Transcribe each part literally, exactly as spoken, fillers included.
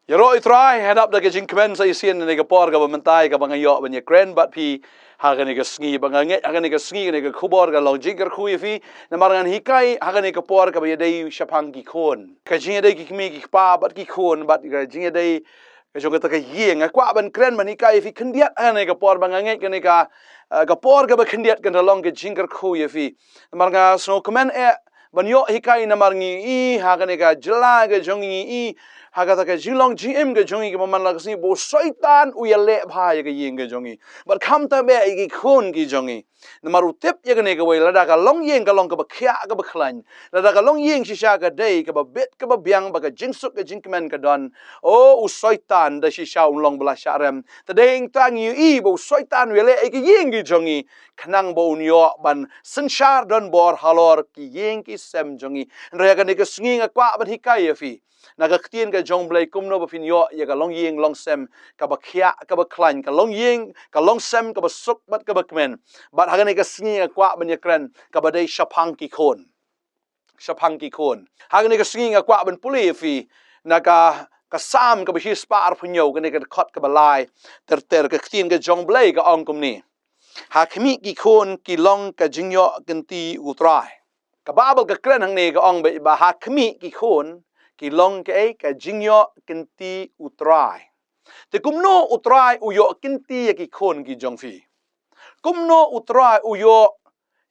Ïaroh ïa u Trai, ha dap da ka jingkmen sa shisien ha kane ka por kaba mynta kaba nga ïoh ban ïakren bad phi ha kane ka sngi, ba nga ngeit ha kane ka sngi kane ka khubor ka long jingkyrkhu ïa phi, namar ngan hikai ha kane ka por kaba ïadei shaphang ki khun. Ka jingïadei ki kmie ki kpa bad ki khun bad ka jingïadei ka jong kata ka ïing. Nga kwah ban kren ban hikai ïa phi khyndiat ha kane ka por ba nga ngeit kane ka, eh, ka por kaba khyndiat kan long ka jingkyrkhu ïa phi. Namar nga sngewkmen eh ban ïoh hikai namar ngi i ha kane ka jylla ka jong ngi i ha kata ka jinglong jingim ka jong ngi kaba man la ka sngi ba u Soitan u ïaleh bha ïa ka ïing ka jong ngi. Bad khamtam eh ïa ki khun ki jong ngi. Namar u tip ïa kane kawei, lada ka longïing ka long kaba khiah kaba khlaiñ, lada ka longïing shisha ka dei kaba bit kaba biang ba ka jingsuk ka jingkmen ka don, o u Soitan da shisha un long ba la shah rem. Te dei hangta ngi i ba u Soitan u ïaleh ïa ka ïing ka jong ngi khnang ba un ïoh ban synshar donbor halor ki ïing ki sem jong ngi. Hynrei ha kane ka sngi nga kwah ban hikai ïa phi na ka ktien ka jong U Blei kumno ba phin ïoh ïa ka longïing longsem kaba khiah kaba khlaiñ, ka longïing ka longsem kaba suk bad kaba kmen. Bad ha kane ka sngi nga kwah ban ïakren kaba dei shaphang ki khun. Shaphang ki khun. Ha kane ka sngi nga kwah ban pule ïa phi na ka, ka Salm kaba shispah arphew hynñiew, kane ka dkhot kaba lai ter ter. Ka ktien ka jong U Blei ka ong kumne: Ha khmih ki khun ki long ka jingïoh kynti U Trai. Ka Baibl ka kren hangne ka ong ba, ba ha khmih ki khun ki long kaei, ka jingïoh kynti U Trai. Te kumno U Trai u ïoh kynti ïa ki khun ki jong phi? Kumno U Trai u ïoh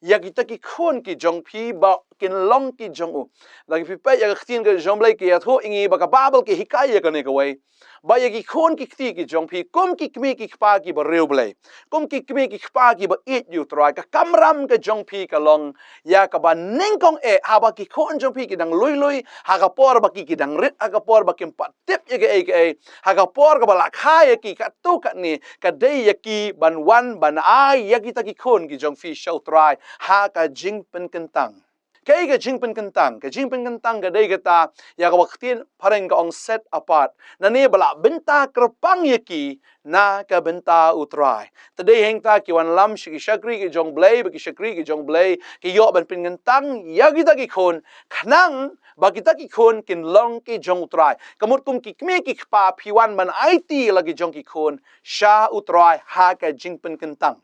ïa kita ki khun ki jong phi ba kin long ki jong u? Lada phi peit ïa ka ktien ka jong U Blei ka ïathuh ïa ngi ba ka Baibl ka hikai ïa kane kawei, ba ïa ki khun ki kti ki jong phi kum ki kmie ki kpa kiba riewblei, kum ki kmie ki kpa kiba ïeit ïa U Trai, ka kamram ka jong phi ka long ïa kaba nyngkong eh haba ki khun jong phi ki dang lui lui, ha ka por ba ki, ki dang rit, ha ka por ba kim pat tip ïa kaei kaei, ha ka por kaba la kha ïa ki katto katne, ka dei ïa ki ban wan ban ai ïa kita ki khun ki jong phi sha U Trai ha ka jingpynkyntang. Kaei ka jingpynkyntang? Ka jingpynkyntang ka dei kata ïa kaba ktien phareng ka ong set apart, nangne ba la bynta kyrpang ïa ki na ka bynta U Trai. Te dei hangta ki wanlam sha ki shakri ki jong U Blei, ba ki shakri ki jong U Blei ki ïoh ban pynkyntang ïa kita ki khun khnang ba kita ki khun kin long ki jong U Trai. Ka mut kum ki kmie ki kpa phi wan ban aiti la ki jong ki khun sha U Trai ha ka jingpynkyntang.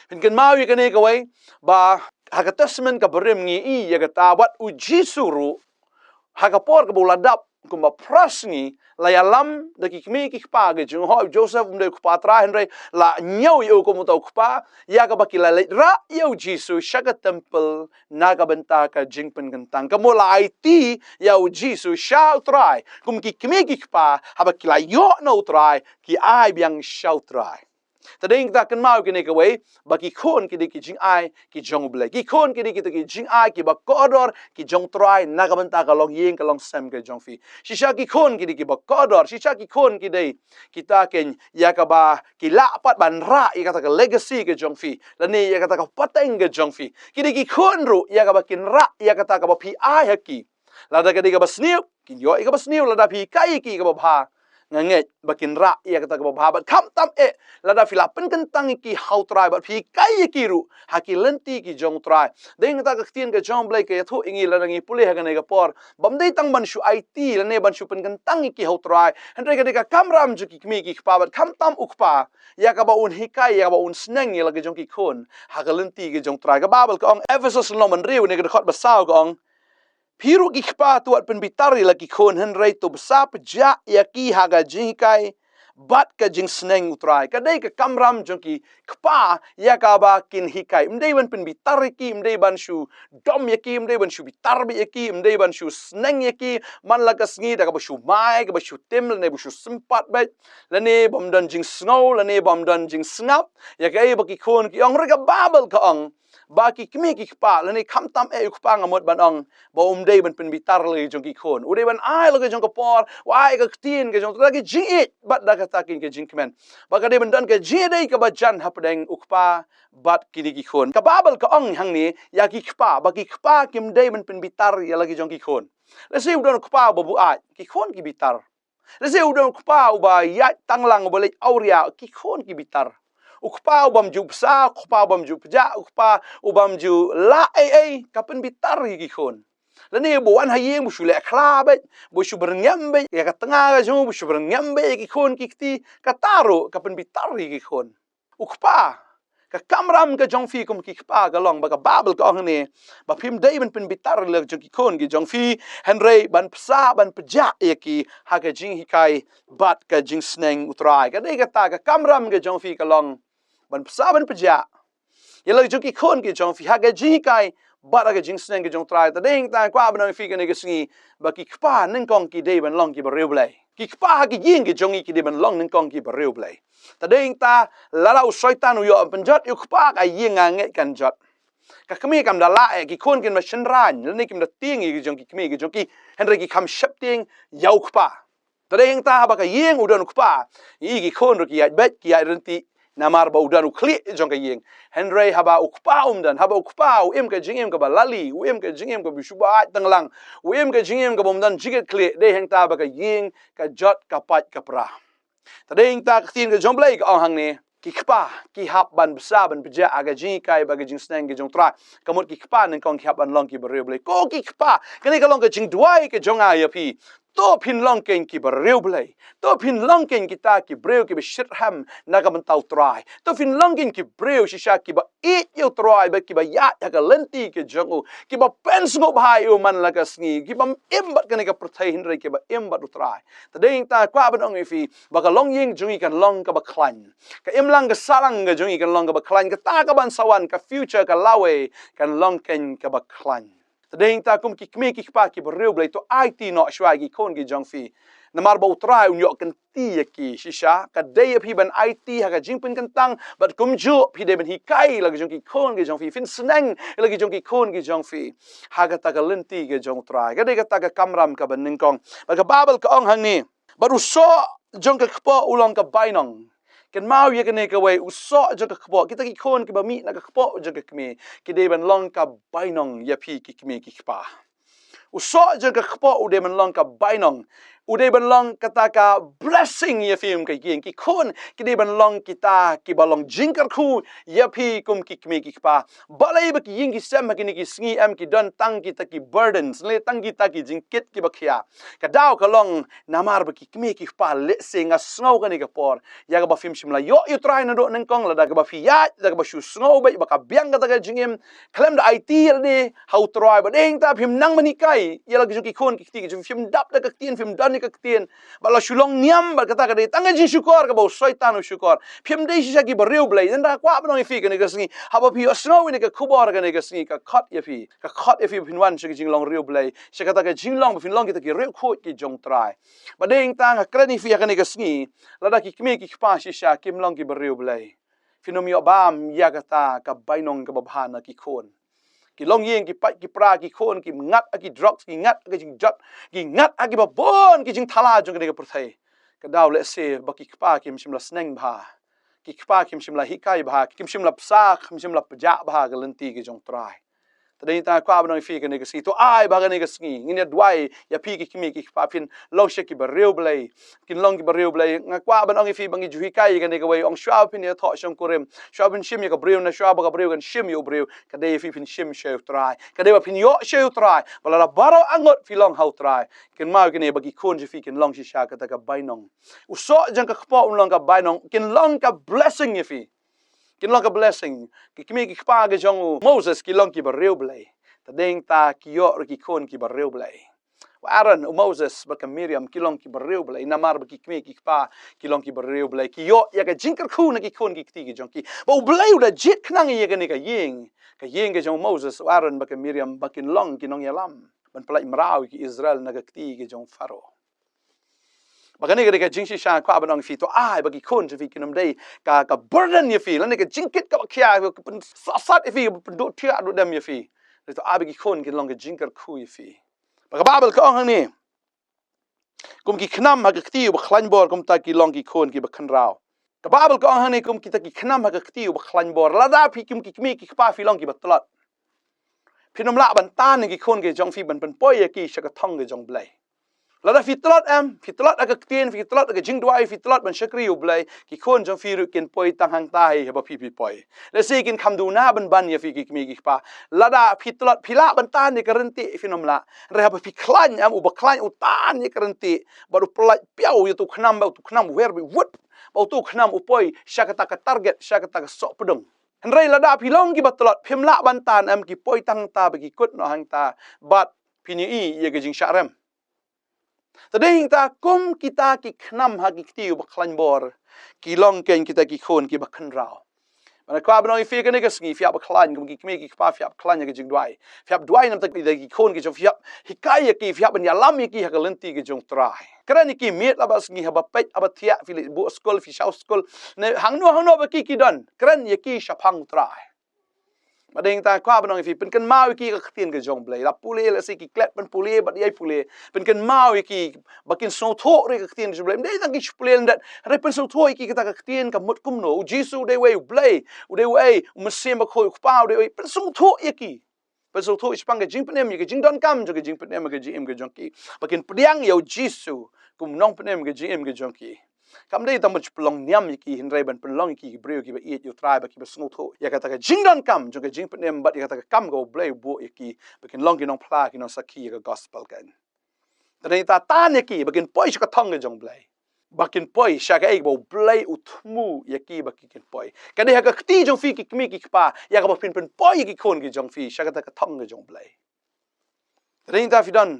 Phin kynmaw ïa kane kawei, ba ha ka Testament kaba rim ngi i ïa kata, wat U Jisu ruh ha ka por kaba u la dap kumba phra sngi, la ïalam da ki kmie ki kpa ki jong u. Hooid, u Joseph um dei u kpa trai, hynrei la ñiew ïa u kum uta u kpa, ïa kaba ki la leit rah ïa U Jisu sha ka temple na ka bynta ka jingpynkyntang. Ka mut la aiti ïa U Jisu sha U Trai kum ki kmie ki kpa, haba ki la ïoh na U Trai ki ai biang sha U Trai. Te dei kata, kynmaw kine kawei, ba ki khun ki dei ki jingai ki jong U Blei. Ki khun ki dei kita ki jingai kiba kordor ki jong U Trai na ka bynta ka longïing ka longsem ka jong phi. Shisha ki khun ki dei kiba kordor, shisha ki khun ki dei kita kin ïa kaba ki lah pat ban rah ïa kata ka legacy ka jong phi, lane ïa kata ka pateng ka jong phi. Ki dei ki khun ruh ïa kaba kin rah ïa kata kaba phi ai ha ki. Lada ka dei kaba sniew, kin ïoh ïa kaba sniew, lada phi hikai ïa ki kaba bha, nga ngeit ba kin rah ïa kata kaba bha. Bad khamtam eh, lada phi la pynkyntang ïa ki ha U Trai bad phi hikai ïa ki ruh ha ki lynti ki jong U Trai. Dei kata ka ktien ka jong U Blei ka ïathuh ïa ngi lada ngi pule ha kane ka por, bym dei tang ban shu aiti lane ban shu pynkyntang ïa ki ha U Trai, hynrei ka dei ka kamram jong ki kmie ki kpa, bad khamtam u kpa, ïa kaba un hikai, ïa kaba un sneng ïa la ki jong ki khun ha ka lynti ki jong U Trai. Ka Baibl ka ong, Ephesos lynnong ba hynriew, ne ka dkhot ba saw ka ong: Phi ruh ki kpa, to wat pynbitar ïa la ki khun, hynrei to bsa pjah ïa ki ha ka jinghikai bad ka jingsneng U Trai. Ka dei ka kamram jong ki kpa ïa kaba kin hikai. Ym dei ban pynbitar ïa ki, ym dei ban shu dom ïa ki, ym dei ban shu bitar beit ïa ki, ym dei ban shu sneng ïa ki man la ka sngi da kaba shu mai, kaba shu tim, lane ba shu sympat beit, lane bym don jingsngew, lane bym don jingsngap ïa kaei ba ki khun ki ong. Hynrei ka Baibl ka ong ba ki kmie ki kpa, lane khamtam eh u kpa, nga mut ban ong, ba um dei ban pynbitar la ki jong ki khun. U dei ban ai la ki jong ka por, u ai ka ktien ka jong, da ka jingïeit bad da kata ka jingkmen. Ba ka dei ban don ka jingïadei kaba jan hapdeng u kpa bad kine ki khun. Ka Baibl ka ong hangne ïa ki kpa, ba ki kpa kim dei ban pynbitar ïa la ki jong ki khun. Lehse u don u kpa uba buaid, ki khun ki bitar. Lehse u don u kpa uba ïaid tang lang, uba leit awria, ki khun ki bitar. U kpa u bym ju bsa, u kpa u bym ju pjah, u kpa u bym ju lah ei ei, ka pynbitar ïa ki khun. Lane ba wan ha ïing ba shu leh khla beit, ba shu byrngem beit ïa ka tnga ka jong u, ba shu byrngem beit ïa ki khun ki kti, kata ruh ka pynbitar ïa ki khun. U kpa, ka kamram ka jong phi kum ki kpa ka long ba ka Baibl ka ong hangne ba phim dei ban pynbitar ïa la ka jong ki khun ki jong phi, hynrei ban pynbsa ban pynjah ïa ki ha ka jinghikai bad ka jingsneng U Trai. Ka dei kata ka kamram ka jong phi ka long ban pynbsa ban pynjah ïa la ka jong ki khun ki jong phi ha ka jinghikai bad ha ka jingsneng ka jong U Trai. Te dei nangta kwah ban ong ïa phi kane ka sngi ba ki kpa nyngkong ki dei ban long ki bariewblei. Ki kpa ha ki ïing ki jong ngi ki dei ban long nyngkong ki bariewblei. Te dei nangta lada u Soitan u ïoh pynjot ïa u kpa, ka ïing nga ngeit kan jot. Ka kmie kam da lah ïa ki khun kin ba shynrang lane kim da tieng ïa ki jong ki kmie ki jong ki, hynrei ki kham sheptieng ïa u kpa. Te dei nangta haba ka ïing u don u kpa, ïa ki khun ruh ki ïaid beit ki ïaid ryntih namar ba u don u khlieh jong ka ïing. Hynrei haba u kpa um don, haba u kpa u im ka jingim kaba lali, u im ka jingim kaba shu ba aid tang lang, u im ka jingim kaba um don jingkitkhlieh, dei hangta ba ka ïing ka jot ka pait ka pra. Te dei nangta ka ktien ka jong U Blei ka ong hangne, ki kpa ki hap ban pynbsa ban pynjah ha ka jinghikai bad ka jingsneng ka jong U Trai. Ka mut ki kpa nyngkong ki hap ban long ki bariewblei. Ko ki kpa, kane ka long ka jingduwai ka jong nga ïa phi. To phin long kein ki bariewblei. To phin long kein kita ki briew kiba shitrhem na ka bynta U Trai. To phin long kein ki briew shisha kiba ïeit ïa U Trai bad kiba ïaid ha ka lynti ka jong u, kiba pynsngewbha ïa u man la ka sngi, kiba im bad kane ka pyrthei hynrei kiba im bad U Trai. Te dei nangta kwah ban ong ïa phi ba ka longïing jong ngi kan long kaba khlaiñ. Ka imlang ka sahlang ka jong ngi kan long kaba khlaiñ, kata kaban sa wan, ka future, ka lawei kan long kein kaba khlaiñ. Te dei nangta kum ki kmie ki kpa ki bariewblei, to aiti noh shuwa ïa ki khun ki jong phi. Namar ba U Trai un ïoh kynti ïa ki shisha. Ka dei ïa phi ban aiti ha ka jingpynkyntang bad kumjuh phi dei ban hikai la ki jong ki khun ki jong phi, phin sneng la ki jong ki khun ki jong phi ha kata ka lynti ka jong U Trai. Ka dei kata ka kamram kaba nyngkong. Bad ka Baibl ka ong hangne, bad u soh jong ka kpoh u long ka bainong. Kynmaw ïa kane kawei, u soh jong ka kpoh, kita ki khun kiba mih na ka kpoh jong ka kmie ki dei ban long ka bainong ïa phi ki kmie ki kpa. U soh jong ka kpoh u dei ban long ka bainong, u dei ban long kata ka blessing ïa phi kum ka ïing. Ki khun ki dei ban long kita kiba long jingkyrkhu ïa phi kum ki kmie ki kpa. Balei ba ki ïing ki sem ha kine ki sngi em ki don tang kita ki burdens, lane tang kita ki jingkit kiba khia? Ka daw ka long namar ba ki kmie ki kpa lehse nga sngew kane ka por ïa kaba phim shym la ïoh ïa U Trai naduh nyngkong, lada kaba phi ïaid, lada kaba shu sngew beit ba ka biang kata ka jingim, khlem da aiti ïa lade ha U Trai, bad dei nangta phim nang ban hikai ïa la ki jong ki khun ki kti ki jong, phim dap da ka ktien, phim don ïa ka ktien, bad la shu long niam bad kata ka dei tang ka jingshukor kaba u Soitan u shukor. Phim dei shisha ki bariewblei. Te nga kwah ban ong ïa phi kane ka sngi, haba phi ïohsngew ïa kane ka khubor kane ka sngi, ka khot ïa phi, ka khot ïa phi ba phin wan sha ka jinglong riewblei, sha kata ka jinglong ba phin long kita ki riewkhuid ki jong U Trai. Bad dei nangta nga kren ïa phi ha kane ka sngi, lada ki kmie ki kpa shisha kim long ki bariewblei, phin ym ïoh bam ïa kata ka bainong kaba bha na ki khun. Ki longïing ki pait ki pra, ki khun ki ngat ha ki drugs, ki ngat ha ki jingjot, ki ngat ha kiba bun ki jingthala jong kane ka pyrthei. Ka daw lehse ba ki kpa kim shym la sneng bha, ki kpa kim shym la hikai bha, kim shym la pynbsa, kim shym la pynjah bha ha ka lynti ka jong U Trai. Te dei nangta kwah ban ong ïa phi kane ka sngi, to ai ba ha kane ka sngi ngin ïa duwai ïa phi ki kmie ki kpa phin long shisha ki bariewblei. Kin long ki bariewblei. Nga kwah ban ong ïa phi ba ngi ju hikai ïa kane kawei, ong shuwa ba phin ïathoh shongkurim, shuwa ba phin shim ïa ka briew, ne shuwa ba ka briew kan shim ïa u briew, ka dei ïa phi phin shim sha U Trai. Ka dei ba phin ïoh sha U Trai. Ba lada baroh arngut phi long ha U Trai, kynmaw ïa kane ba ki khun jong phi kin long shisha kata ka bainong. U soh jong ka kpoh un long ka bainong, kin long ka blessing ïa phi. Kin long ka blessing. Ki kmie ki kpa ki jong u Moses ki long ki bariewblei. Te dei nangta ki ïoh ruh ki khun ki bariewblei. U Aaron, u Moses bad ka Miriam ki long ki bariewblei namar ba ki kmie ki kpa ki long ki bariewblei. Ki ïoh ïa ka jingkyrkhu na ki khun ki kti ki jong ki. Ba U Blei u da jied khnang ïa kane ka ïing, ka ïing ka jong u Moses, u Aaron bad ka Miriam, ba kin long ki nongïalam ban pyllait mraw ïa ki Israel na ka kti ka jong Pharaoh. Ba kane ka dei ka jingshisha kwah ban ong ïa phi, to ai ba ki khun jong phi kin ym dei ka, ka burden ïa phi, lane ka jingkit kaba khia, ka pynsat ïa phi, ka pynduh thiah duh dem ïa phi. Te to ai ba ki khun kin long ka jingkyrkhu ïa phi. Ba ka Baibl ka ong hangne, kum ki khnam ha ka kti uba khlaiñ bor, kumta ki long ki khun kiba khynraw. Ka Baibl ka ong hangne, kum kita ki khnam ha ka kti uba khlaiñ bor. Lada phi kum ki kmie ki kpa phi long kiba tlot, phin ym lah ban tan ïa ki khun ki jong phi ban pynpoi ïa ki sha ka thong ka jong U Blei. Lada phi tlot em, phi tlot ha ka ktien, phi tlot ha ka jingduwai, phi tlot ban shakri ïa U Blei, ki khun jong phi ruh kin poi tang hangta hi haba phi phi poi. Lehse kin kham duna ban ban ïa phi ki kmie ki kpa. Lada phi tlot, phi lah ban tan ïa ka ryntih, phin ym lah. Hynrei haba phi khlaiñ em, uba khlaiñ u tan ïa ka ryntih, bad u pyllait piaw ïa uto u khnam, bad uto u khnam u wer bad u wut, bad uto u khnam u poi sha kata ka target, sha kata ka sohpdeng. Hynrei lada phi long kiba tlot, phim lah ban tan em, ki poi tang hangta bad ki kut noh hangta, bad phin ïohi ïa ka jingshah rem. Te dei hangta kum kita ki khnam ha ki kti uba khlaiñ bor, ki long kein kita ki khun kiba khynraw. Bad nga kwah ban ong ïa phi kane ka sngi, phi hap ba khlaiñ kum ki kmie ki kpa, phi hap khlaiñ ha ka jingduwai. Phi hap duwai namar ki khun ki jong phi, phi hap hikai ïa ki, phi hap ban ïalam ïa ki ha ka lynti ka jong U Trai. Kren ïa ki miet la ba sngi, haba peit, haba thiah, phi leit buh skul, phi shaw skul, ne hangno hangno ba ki ki don, kren ïa ki shaphang U Trai. Bad dei hangta kwah ban ong ïa phi, pynkynmaw ïa ki ka ktien ka jong U Blei. La pule, lehse ki klet ban pule, bad ïai pule, pynkynmaw ïa ki ba kin sngewthuh ruh ïa ka ktien ka jong U Blei. Ym dei tang ki shu pule lyndet, hynrei pynsngewthuh ïa ki kata ka ktien ka mut kumno. U Jisu u dei uwei U Blei, u dei uwei U Mynsiem Bakhuid, U Kpa u dei uwei. Pynsngewthuh ïa ki. Pynsngewthuh shaphang ka jingpynim, ïa ka jingdonkam jong ka jingpynim, ka jingim ka jong ki, ba kin pdiang ïa U Jisu kum u nongpynim ka jingim ka jong ki. Kam dei tang ban shu pynlong niam ïa ki, hynrei ban pynlong ïa ki ki briew kiba ïeit ïa U Trai, ba kiba sngewthuh ïa kata ka jingdonkam jong ka jingpynim bad ïa kata ka kam kaba U Blei u buh ïa ki, ba kin long ki nongphla, ki nongsakhi ïa ka gospel kein. Te dei hangta, tan ïa ki ba kin poi sha ka thong ka jong U Blei, ba kin poi sha kaei kaba U Blei u thmu ïa ki ba ki kin poi. Ka dei ha ka kti jong phi ki kmie ki kpa, ïa kaba phin pynpoi ïa ki khun ki jong phi sha kata ka thong ka jong U Blei. Te dei hangta, phi don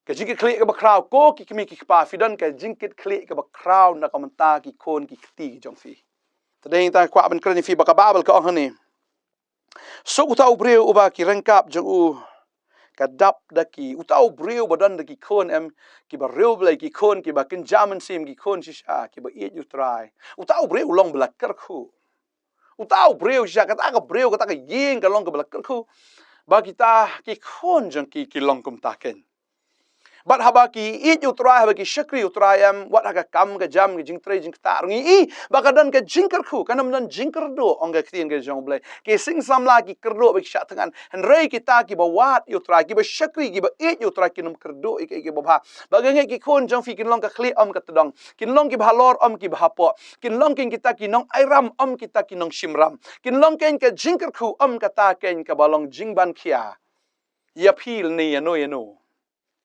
ka jingkitkhlieh kaba khraw, ko ki kmie ki kpa, phi don ka jingkitkhlieh kaba khraw na ka bynta ki khun ki kti ki jong phi. Te dei hangta kwah ban kren ïa phi ba ka Baibl ka ong hangne: Suk uta u briew uba ki ryngkap jong u ka dap da ki. Uta u briew ba don da ki khun em, kiba riewblei, ki khun kiba kynja mynsiem, ki khun shisha kiba ïeit ïa U Trai. Uta u briew u long ba la kyrkhu. Uta u briew shisha, kata ka briew, kata ka ïing ka long kaba la kyrkhu. Ba kita ki khun jong ki ki long kumta kein. Bad haba ki ïeit ïa U Trai, haba ki shakri ïa U Trai em, wat ha ka kam ka jam, ka jingtrei jingktah ruh, ngi ïohi ba ka don ka jingkyrkhu, kan ym don jingkyrduh, ong ka ktien ka jong U Blei. Ki sing samla ki kyrduh bad ki shah thngan. Hynrei kita kiba wad ïa U Trai, kiba shakri, kiba ïeit ïa U Trai, kin ym kyrduh ïa kaei kaba bha. Ba nga ngeit ki khun jong phi kin long ka khlieh ym ka tdong, kin long kiba halor ym kiba hapoh, kin long kein kita ki nongairam ym kita ki nongshimram, kin long kein ka jingkyrkhu ym kata kein kaba long jingban khia ïa phi lane ïa no ïa no.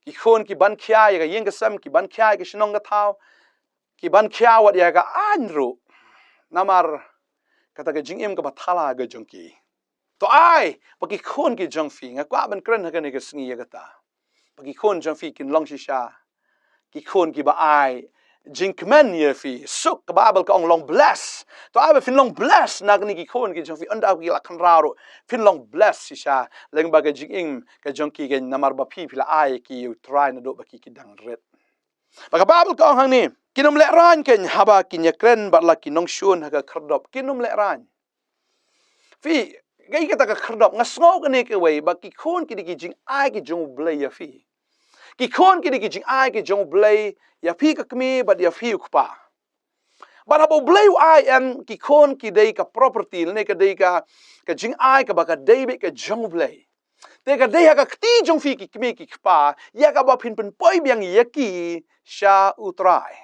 Ki khun ki ban khia ïa ka ïing ka sem, ki ban khia ïa ka shnong ka thaw, ki ban khia wat ïa ka aiñ ruh, namar kata ka jingim kaba thala ka jong ki. To ai ba ki khun ki jong phi, nga kwah ban kren ha kane ka sngi ïa kata, ba ki khun jong phi kin long shisha ki khun kiba ai jingkmen ïa phi. Suk, ka Baibl ka ong long bless. To ai ba phin long bless na kine ki khun ki jong phi, ynda ki la khynraw ruh, phin long bless shisha lyngba ka jingim ka jong ki kein, namar ba phi phi la ai ïa ki ïa U Trai naduh ba ki ki dang rit. Ba ka Baibl ka ong hangne: Kin ym lehraiñ kein haba kin ïakren bad la ki nongshun ha ka khyrdop. Kin ym lehraiñ. Phi, kaei kata ka khyrdop? Nga sngew kane kawei, ba ki khun ki dei ki jingai ki jong U Blei ïa phi. Ki khun ki dei ki jingai ki jong U Blei ïa phi ka kmie bad ïa phi u kpa. Bad haba U Blei u ai em, ki khun ki dei ka property, lane ka dei ka, ka jingai kaba ka dei beit ka jong U Blei. Te ka dei ha ka kti jong phi ki kmie ki kpa, ïa kaba phin pynpoi biang ïa ki sha U Trai.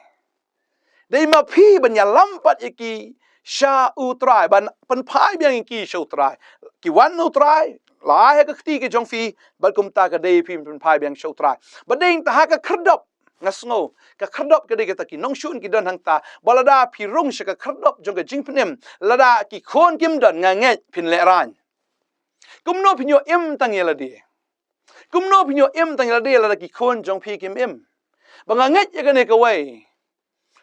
Dei ma phi ban ïalam pat ïa ki sha U Trai, ban pynphai biang ïa ki sha U Trai. Ki wan na U Trai, la ai ha ka kti ka jong phi, bad kumta ka dei phi pynphai biang sha U Trai. Bad dei hangta ha ka khyrdop, nga sngew ka khyrdop ka dei kata, ki nongshun ki don hangta. Ba lada phi rung sha ka khyrdop jong ka jingpynim, lada ki khun kim don, nga ngeit phin lehraiñ. Kumno phin ïoh im tang ïa lade? Kumno phin ïoh im tang ïa lade lada ki khun jong phi kim im? Ba nga ngeit ïa kane kawei,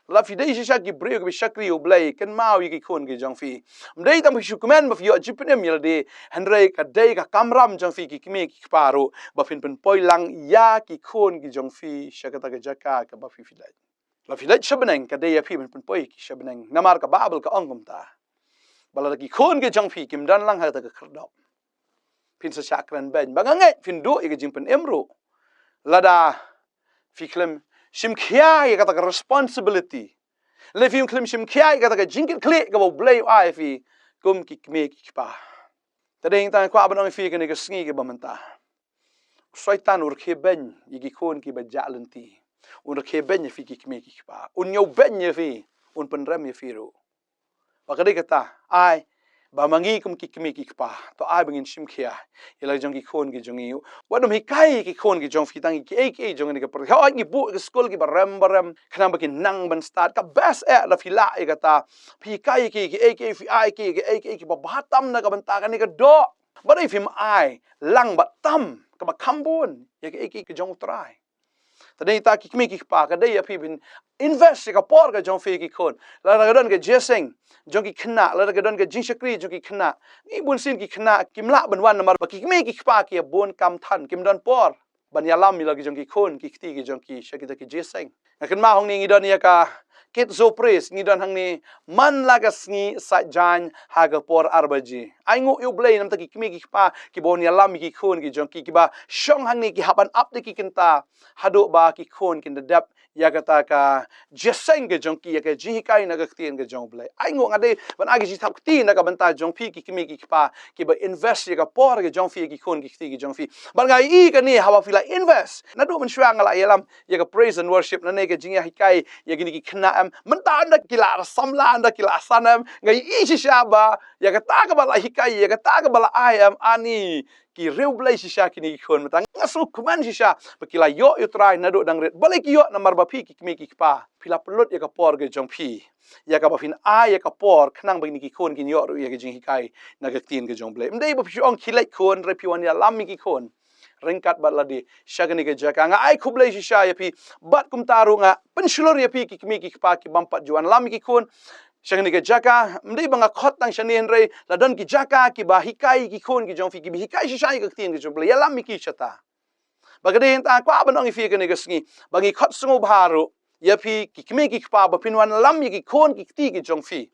lada phi dei shisha ki briew kiba shakri ïa U Blei, kynmaw ïa ki khun ki jong phi. Ym dei tang ba phi shu kmen ba phi ïoh jingpynim ïa lade, hynrei ka dei ka kamram jong phi ki kmie ki kpa ruh ba phin pynpoi lang ïa ki khun ki jong phi sha kata ka jaka kaba phi phi leit. Lada phi leit sha bneng, ka dei ïa phi ban pynpoi ïa ki sha bneng, namar ka Baibl ka ong kumta. Ba lada ki khun ki jong phi kim don lang ha kata ka khyrdop, phin sa shah kren beiñ. Ba nga ngeit phin duh ïa ka jingpynim ruh lada phi khlem shim khia ïa kata ka responsibility, lane phi khlem shim khia ïa kata ka jingkitkhlieh kaba U Blei u ai ïa phi kum ki kmie ki kpa. Te dei hangta nga kwah ban ong ïa phi kane ka sngi kaba mynta, Soitan u rkhie beiñ ïa ki khun kiba jah lynti. Un rkhie beiñ ïa phi ki kmie ki kpa. Un ñiew beiñ ïa phi. Un pynrem ïa phi ruh. Ba ka dei kata, ai ba ma ngi kum ki kmie ki kpa, to ai ba ngin shim khia ïa la jong ki khun ki jong ngi. Wat nym hikai ki khun ki jong phi tang ki ei ki ei jong ngi ka pyrthei. Hooid, ngi buh ki skul kiba rem ba rem khnang ba kin nang ban stad. Ka best eh lada phi lah ïa kata. Phi hikai ki, ki ei ki ei, phi ai ki, ki ei ki ei kiba bha tam na ka bynta kane ka doh. Ba dei phim ai lang bad tam kaba kham bun ïa ki ei ki ei ki jong U Trai. Te dei ta ki kmie ki kpa, ka dei ïa phi ban invest ïa ka por ka jong phi ki khun. Lada ka don ka jingïaseng jong ki khynnah, lada ka don ka jingshakri jong ki khynnah. Ngi bun sien ki khynnah kim lah ban wan namar ba ki kmie ki kpa ki ïa bun kam than, kim don por ban ïalam ïa la ki jong ki khun, ki kti ki jong ki sha kita ki jingïaseng. Nga kynmaw hangne ngi don ïa ka Kids Zone Praise, ngi don hangne man la ka sngi Saitjaiñ ha ka por ar baje. Ai nguh ïa U Blei namar ta ki kmie ki kpa kiba wan ïalam ïa ki khun ki jong ki, kiba shong hangne ki hap ban ap da ki kynta haduh ba ki khun kin da dep ïa kata ka jingïaseng ka jong ki, ïa ka jinghikai na ka ktien ka jong U Blei. Ai nguh, nga dei ban ai ka jingthap kti na ka bynta jong phi ki kmie ki kpa kiba invest ïa ka por ka jong phi ïa ki khun ki kti ki jong phi. Bad nga ïohi kane haba phi la invest. Naduh mynshuwa nga la ïalam ïa ka praise and worship, lane ka jingïahikai ïa kine ki khynnah em. Mynta ynda ki la samla, ynda ki la san em, nga ïohi shisha ba ïa kata kaba la hikai, ïa kata kaba la ai em, ani ki riewblei shisha kine ki khun. Mynta nga sngewkmen shisha ba ki la ïoh ïa U Trai naduh dang rit. Balei ki ïoh? Namar ba phi ki kmie ki kpa phi la pynlut ïa ka por ka jong phi, ïa kaba phin ai ïa ka por khnang ba kine ki khun kin ïoh ruh ïa ka jinghikai na ka ktien ka jong U Blei. Ym dei ba phi ong khie leit khun, hynrei phi wan ïalam ïa ki khun ryngkat bad lade sha kane ka jaka. Nga ai khublei shisha ïa phi. Bad kumta ruh nga pynshlur ïa phi ki kmie ki kpa ki bym pat ju wan lam ïa ki khun sha kane ka jaka. Ym dei ba nga khot tang shane, hynrei la don ki jaka kiba hikai ki khun ki jong phi, kiba hikai shisha ïa ka ktien ka jong U Blei, ïalam ïa ki shata. Ba ka dei hangta nga kwah ban ong ïa phi kane ka sngi ba ngi khot sngewbha ruh ïa phi ki kmie ki kpa ba phin wan lam ïa ki khun ki kti ki jong phi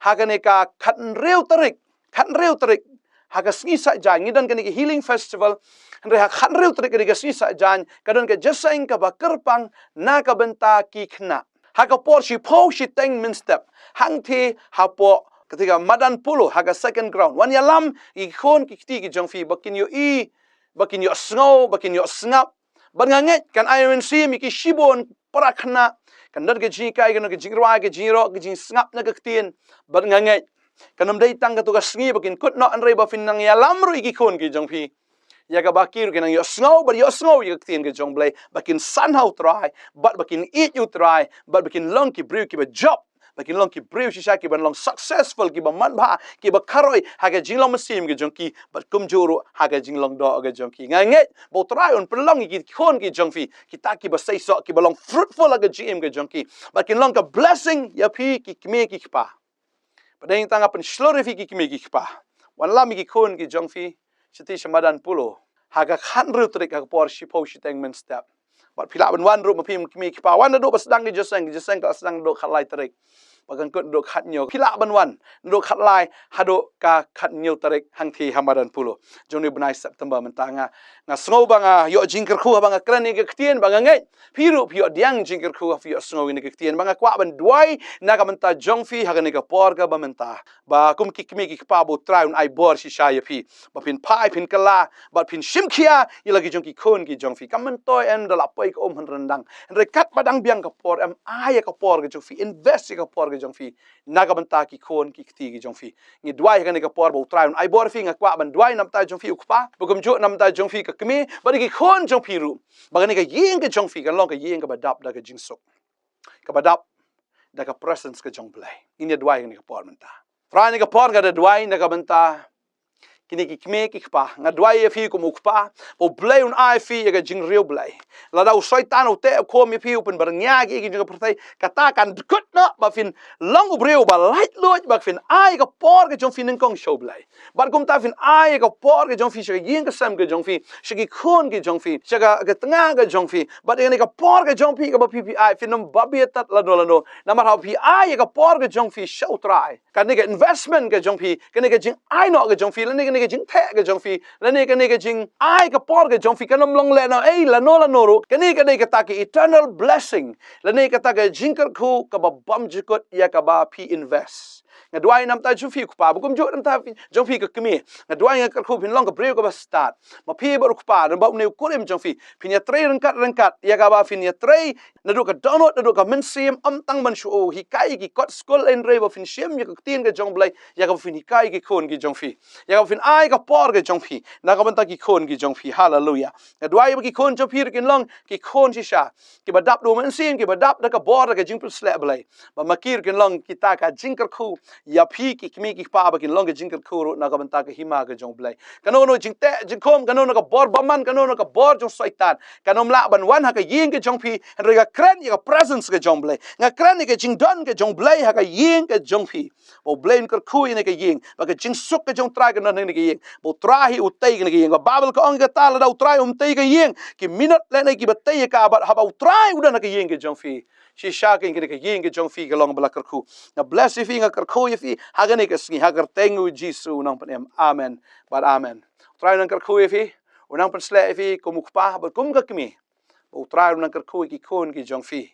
ha kane ka khathynriew tarik, khathynriew tarik ha ka sngi Saitjaiñ ngi don kane ka Healing Festival. Hynrei ha khathynriew tarik kane ka sngi Saitjaiñ ka don ka jingïaseng kaba kyrpang na ka bynta ki khynnah ha ka por shiphew shiteng mynstep hangtei hapoh kata ka madan polo ha ka second ground. Wan ïalam ïa ki khun ki kti ki jong phi ba kin ïohi, ba kin ïohsngew, ba kin ïohsngap. Bad nga ngeit kan ai mynsiem ïa ki shibun para khynnah. Kan don ka jinghikai, kan don ka jingrwai, ka jingïaroh, ka jingsngap na ka ktien. Bad nga ngeit kan ym dei tang kato ka sngi ba kin kut noh, hynrei ba phin nang ïalam ruh ïa ki khun ki jong phi, ïa kaba ki ruh kin nang ïohsngew bad ïohsngew ïa ka ktien ka jong U Blei, ba kin san ha U Trai, bad ba kin ïeit ïa U Trai, bad ba kin long ki briew kiba jop, ba kin long ki briew shisha kiban long successful, kiba manbha, kiba kharoi ha ka jinglong mynsiem ka jong ki, bad kumjuh ruh ha ka jinglong doh ka jong ki. Nga ngeit ba U Trai un pynlong ïa ki khun ki jong phi kita kiba seisoh, kiba long fruitful ha ka jingim ka jong ki, bad kin long ka blessing ïa phi ki kmie ki kpa. Bad hangta nga pynshlur ïa phi ki kmie ki kpa, wan lam ïa ki khun ki jong phi shatei sha madan polo ha ka khathynriew tarik ha ka por shiphew shiteng mynstep. Bad phi lah ban wan ruh ma phi ki kmie ki kpa, wan naduh ba sdang ka jingïaseng, ka jingïaseng ka la sdang naduh khatlai tarik, ba kan kut naduh khathynñiew. Phi lah ban wan naduh khatlai haduh ka khathynñiew tarik hangtei ha madan polo jong une u bnai September mynta. Nga, nga sngew ba nga ïoh jingkyrkhu haba nga kren ïa ka ktien, ba nga ngeit phi ruh phi ïoh pdiang jingkyrkhu ha phi ïohsngew ïa kane ka ktien. Ba nga kwah ban duwai na ka bynta jong phi ha kane ka por kaba mynta, ba kum ki kmie ki kpa ba U Trai un ai bor shisha ïa phi, ba phin phai, phin kylla, bad phin shim khia ïa la ki jong ki khun ki jong phi. Kam myntoi em da la poi ka um hynrei ryndang, hynrei katba dang biang ka por, em ai ïa ka por ka jong phi, invest ïa ka por ka jong phi na ka bynta ki khun ki kti ki jong phi. Ngi duwai ha kane ka por ba U Trai un ai bor ïa phi. Nga kwah ban duwai na ka bynta jong phi u kpa, ba kumjuh na ka bynta jong phi ka kmie, bad ïa ki khun jong phi ruh, ba kane ka ïing ka jong phi kan long ka ïing kaba dap da ka jingsuk, kaba dap da ka presence ka jong U Blei. Ngin ïa duwai ha kane ka por mynta. Trai, ha kane ka por nga da duwai na ka bynta kine ki kmie ki kpa. Nga duwai ïa phi kum u kpa, ba U Blei un ai ïa phi ïa ka jingriewblei. Lada u Soitan u teh u khum ïa phi, u pynbyrngia ïa ki jong ka pyrthei, kata kan kut noh ba phin long u briew ba laitluid, ba phin ai ïa ka por ka jong phi nyngkong sha U Blei. Bad kumta phin ai ïa ka por ka jong phi sha ka ïing ka sem ka jong phi, sha ki khun ki jong phi, sha ka, ka tnga ka jong phi. Bad ïa kane ka por ka jong phi kaba phi, phi ai, phin ym babe tad lano lano. Namar haba phi ai ïa ka por ka jong phi sha U Trai, kane ka investment ka jong phi, kane ka jingai noh ka jong phi, lane kane ka jingtheh ka jong phi, lane kane ka jingai ka por ka jong phi kan ym long lehnohei lano lano ruh. Kane ka dei kata ka eternal blessing, lane kata ka jingkyrkhu kaba bymjukut ïa kaba phi invest. Nga duwai namar jong phi u kpa, ba kumjuh namar jong phi ka kmie. Nga duwai nga kyrkhu phin long ka briew kaba stad. Ma phi bad u kpa, namar ba une u kurim jong phi. Phin ïatrei ryngkat ryngkat, ïa kaba phin ïatrei. Naduh ka dohnud, naduh ka mynsiem, ym tang ban shu hikai ki kot skul, hynrei ba phin shim ïa ka ktien ka jong u Blei, ïa kaba phin hikai ki khun ki jong phi. Ïa kaba phin ai ka por ka jong phi. Na ka bynta ki khun ki jong phi. Haleluya. Nga duwai ba ki khun jong phi ruh kin long ki khun shisha. Kiba dap da u mynsiem, kiba dap da ka bor, da ka jingpynshlur Blei. Ba ma ki ruh kin long kita ka jingkyrkhu ïa phi ki kmie ki kpa, ba kin long ka jingkyrkhu ruh na ka bynta ka hima ka jong u Blei. Kano kano jingteh jingkhum, kano kano ka bor bymman, kano kano ka bor jong Soitan, kan ym lah ban wan ha ka ïing ka jong phi, hynrei nga kren ïa ka presence ka jong u Blei. Nga kren ïa ka jingdon ka jong u Blei ha ka ïing ka jong phi. Ba u Blei un kyrkhu ïa kane ka ïing, ba ka jingsuk ka jong u Trai kan don ha kane ka ïing. Ba u Trai hi u tei ïa kane ka ïing. Ka Baibl ka ong, kata lada u Trai um tei ïa ka ïing, ki minot lane kiba tei ïa ka, bad haba u Trai u don ha ka ïing ka jong phi, shisha ka ïing, kane ka ïing ka jong phi ka long ba la kyrkhu. Nga bless ïa phi, nga kyrkhu ïa phi ha kane ka sngi, ha ka kyrteng u Jisu u nongpynim. Amen bad amen. U Trai u nang kyrkhu ïa phi, u nang pynshlur ïa phi kum u kpa bad kum ka kmie. Ba u Trai u nang kyrkhu ïa ki khun ki jong phi.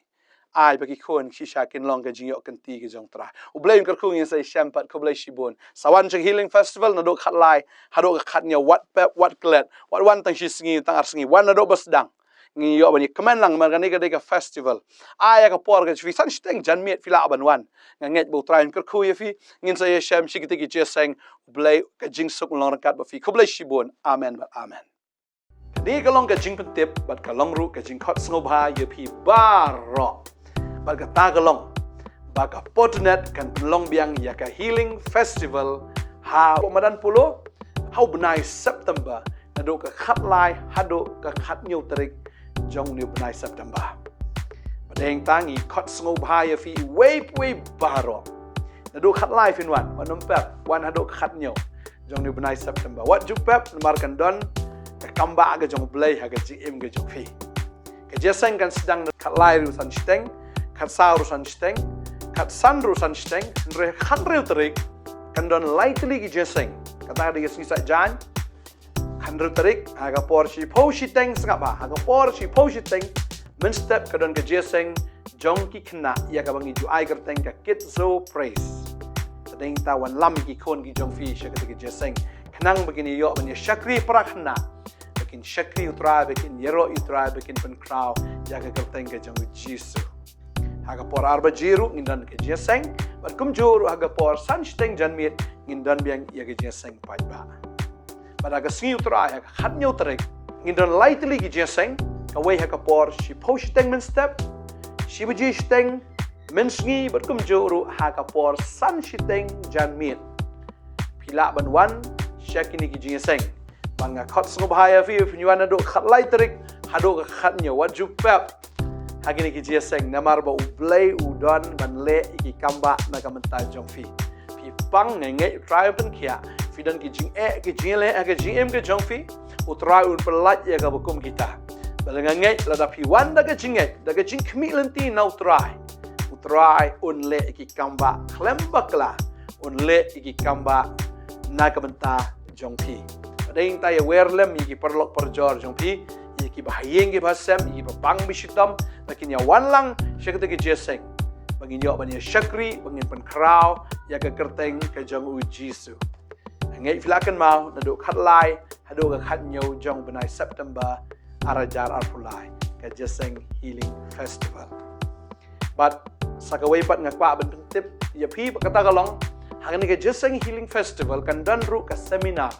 Ai ba ki khun shisha kin long ka jingïoh kynti ka jong u Trai. U Blei un kyrkhu, ngin sa ïashem pat. Khublei shibun. Sa wan sha ka Healing Festival naduh khatlai haduh ka khathynñiew, wat pep, wat klet, wat wan tang shi sngi, tang ar sngi, wan naduh ba sdang. Ngin ïoh ban ïakmen lang, namar kane ka dei ka festival. Ai ïa ka por ka jong phi, san shiteng janmiet phi lah ban wan. Nga ngeit ba u Trai un kyrkhu ïa phi. Ngin sa ïashem sha kita ki jingïaseng. U Blei ka jingsuk un long ryngkat bad phi. Khublei shibun. Amen bad amen. Kane ka long ka jingpyntip bad ka long ruh ka jingkhot sngewbha ïa phi baroh. Bad kata ka long ba ka Podnet kan pynlong biang ïa ka Healing Festival hapoh Madan Polo ha u bnai September, naduh ka khatlai haduh ka khathynñiew tarik jong une u bnai September. Bad hangta ngi khot sngewbha ïa phi uwei pa uwei baroh. Naduh khatlai phin wan, wat nym pep, wan haduh ka khathynñiew jong une u bnai September. Wat ju pep, namar kan don ka kambah ka jong u Blei ha ka jingim ka jong phi. Ka jingïaseng kan sdang naduh khatlai ruh san shiteng, khatsaw ruh san shiteng, khatsan ruh san shiteng, hynrei khathynriew tarik kan don lai tylli ki jingïaseng. Kata ka dei ka sngi Saitjaiñ, khathynriew tarik, ha ka por shiphew shiteng sngap bha, ha ka por shiphew shiteng mynstep ka don ka jingïaseng jong ki khynnah ïa kaba ngi ju ai kyrteng ka Kids Praise. Te dei ta wanlam ki khun ki jong phi sha kata ka jingïaseng, khnang ba kin ïoh ban ïa shakri para khynnah, ba kin shakri u Trai, ba kin ïaroh ïa u Trai, ba kin pynkhraw ïa ka kyrteng ka jong u Jisu. Ha ka por ar baje ruh ngin don ka jingïaseng, bad kumjuh ruh ha ka por san shiteng janmiet ngin don biang ïa ka jingïaseng paidbah. Bad ha ka sngi u Trai ha ka khathynñiew tarik ngin don lai tylli ki jingïaseng, kawei ha ka por shiphew shiteng mynstep, shi baje shiteng mynsngi, bad kumjuh ruh ha ka por san shiteng janmiet. Phi lah ban wan sha kine ki jingïaseng. Bad nga khot sngewbha ïa phi, phin wan naduh khatlai tarik haduh ka khathynñiew, wat ju pep. Ha kine ki jingïaseng, namar ba u Blei u don ban leh ïa ki kambah na ka bynta jong phi. Phi pang, nga ngeit u Trai un pynkhiah. Phi don ki jingeh ki jingïaleh ha ka jingim ka jong phi, u Trai un pyllait ïa kaba kum kita. Bad nga ngeit lada phi wan da ka jingngeit, da ka jingkhmih lynti na u Trai, u Trai un leh ïa ki kambah khlem bakla, un leh ïa ki kambah na ka bynta jong phi. Bad hangta ïawer lem ïa ki paralok parajor jong phi, ïa kiba ha ïing kiba ha sem, ïa kiba pang ba shitom, ba kin ïa wan lang sha kata ka jingïaseng, ba ngin ïoh ban ïa shakri, ba ngin pynkhraw ïa ka kyrteng ka jong u Jisu. Nga ngeit phi la kynmaw, naduh khatlai haduh ka khathynñiew jong u bnai September ar hajar arphew lai, ka jingïaseng Healing Festival. Bad sa kawei pat nga kwah ban pyntip ïa phi, bad kata ka long, ha kane ka jingïaseng Healing Festival kan don ruh ka seminar.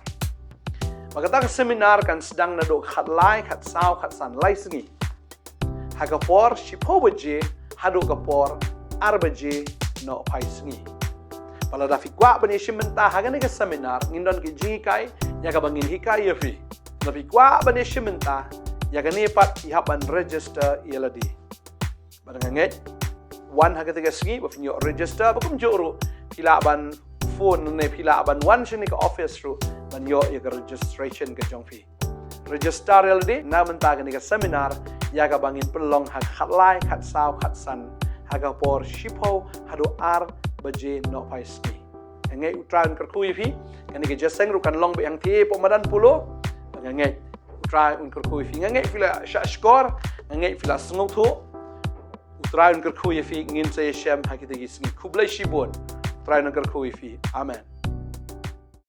Bad kata ka seminar kan sdang naduh khatlai, khatsaw, khatsan, lai sngi, ha ka por shiphew baje haduh ka por ar baje nohphai sngi. Bad lada phi kwah ban ïashim bynta ha kane ka seminar, ngin don ka jinghikai ïa kaba ngin hikai ïa phi. Lada phi kwah ban ïashim bynta ïa kane pat, phi hap ban register ïa lade. Bad nga ngeit, wan ha kata ka sngi ba phin ïoh register, bad kumjuh ruh phi lah ban phone ne phi lah ban wan sha kane ka office ruh ban ïoh ïa ka registration ka jong phi. Register ïa lade na ka bynta kane ka seminar ïa kaba ngin pynlong ha ka khatlai, khatsaw, khatsan, ha ka por shiphew haduh ar baje nohphai sngi. Nga ngeit u Trai un kyrkhu ïa phi. Kane ka jingïaseng ruh kan long beit hangtei hapoh Madan Polo. Nga ngeit u Trai un kyrkhu ïa phi. Nga ngeit phi la shah shkor, nga ngeit phi la sngewthuh. U Trai un kyrkhu ïa phi, ngin sa ïashem ha kita ki sngi. Khublei shibun. U Trai un kyrkhu ïa phi. Amen.